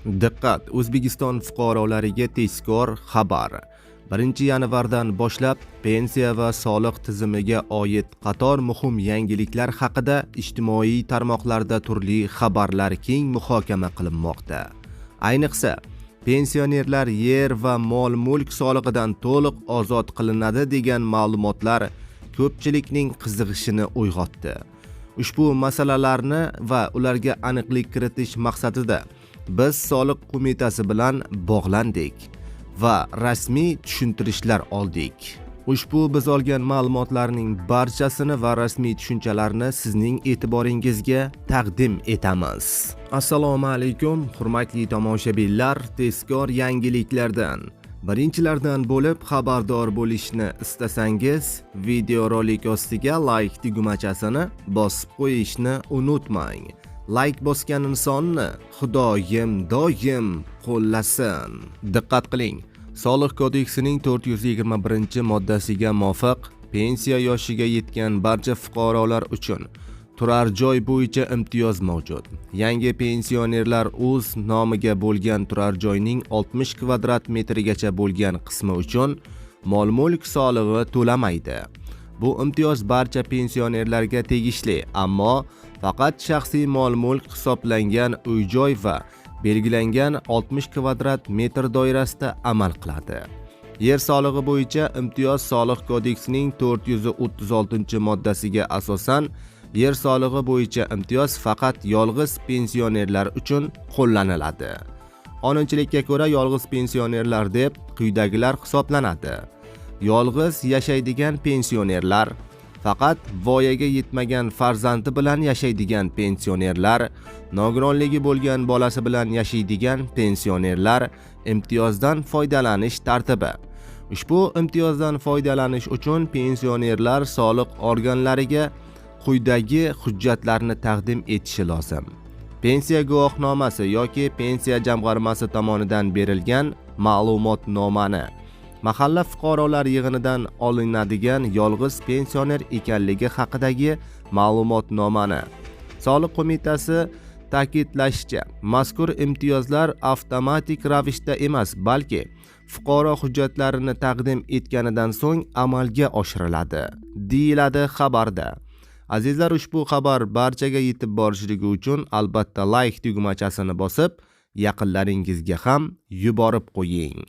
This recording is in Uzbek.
Diqqat, O'zbekiston fuqarolariga tezkor xabar. 1-yanvardan boshlab pensiya va soliq tizimiga oid qator muhim yangiliklar haqida ijtimoiy tarmoqlarda turli xabarlar keng muhokama qilinmoqda. Ayniqsa, pensionerlar yer va mol-mulk solig'idan to'liq ozod qilinadi degan ma'lumotlar ko'pchilikning qiziqishini uyg'otdi. Ushbu masalalarni va ularga aniqlik kiritish maqsadida biz Soliq qo'mitasi bilan bog'landik va rasmiy tushuntirishlar oldik. Ushbu biz olgan ma'lumotlarning barchasini va rasmiy tushunchalarni sizning e'tiboringizga taqdim etamiz. Assalomu alaykum, hurmatli tomoshabinlar, tezkor yangiliklardan birinchilardan bo'lib xabardor bo'lishni istasangiz, videorolik ostiga like tugmachasini bosib qo'yishni unutmang. Like bosgan insonni Xudoyim doim qo'llasin. Diqqat qiling. Soliq kodeksining 421-moddasiga muvofiq pensiya yoshiga yetgan barcha fuqarolar uchun turar joy bo'yicha imtiyoz mavjud. Yangi pensionerlar o'z nomiga bo'lgan turar joyning 60 kvadrat metrigacha bo'lgan qismi uchun mol-mulk solig'i to'lamaydi. Bu imtiyoz barcha pensionerlarga tegishli, ammo faqat shaxsiy mol-mulk hisoblangan uy-joy va belgilangan 60 kvadrat metr doirasida amal qiladi. Yer solig'i bo'yicha imtiyoz Soliq kodeksining 436-moddasiga asosan yer solig'i bo'yicha imtiyoz faqat yolg'iz pensionerlar uchun qo'llaniladi. Qonunchilikka ko'ra, yolg'iz pensionerlar deb quyidagilar hisoblanadi: yolg'iz yashaydigan pensionerlar, faqat voyaga yetmagan farzandi bilan yashaydigan pensionerlar, nogironligi bo'lgan bolasi bilan yashaydigan pensionerlar. Imtiyozdan foydalanish tartibi. Ushbu imtiyozdan foydalanish uchun pensionerlar soliq organlariga quyidagi hujjatlarni taqdim etishi lozim: pensiya guvohnomasi yoki pensiya jamg'armasi tomonidan berilgan ma'lumotnomani, mahalla fuqarolar yig'inidan olinadigan yolg'iz pensioner ekanligi haqidagi ma'lumotnomani. Soliq qo'mitasi ta'kidlashicha, mazkur imtiyozlar avtomatik ravishda emas, balki fuqaro hujjatlarini taqdim etganidan so'ng amalga oshiriladi, deyiladi xabarda. Azizlar, ushbu xabar barchaga yetib borishligi uchun albatta like tugmachasini bosib, yaqinlaringizga ham yuborib qo'ying.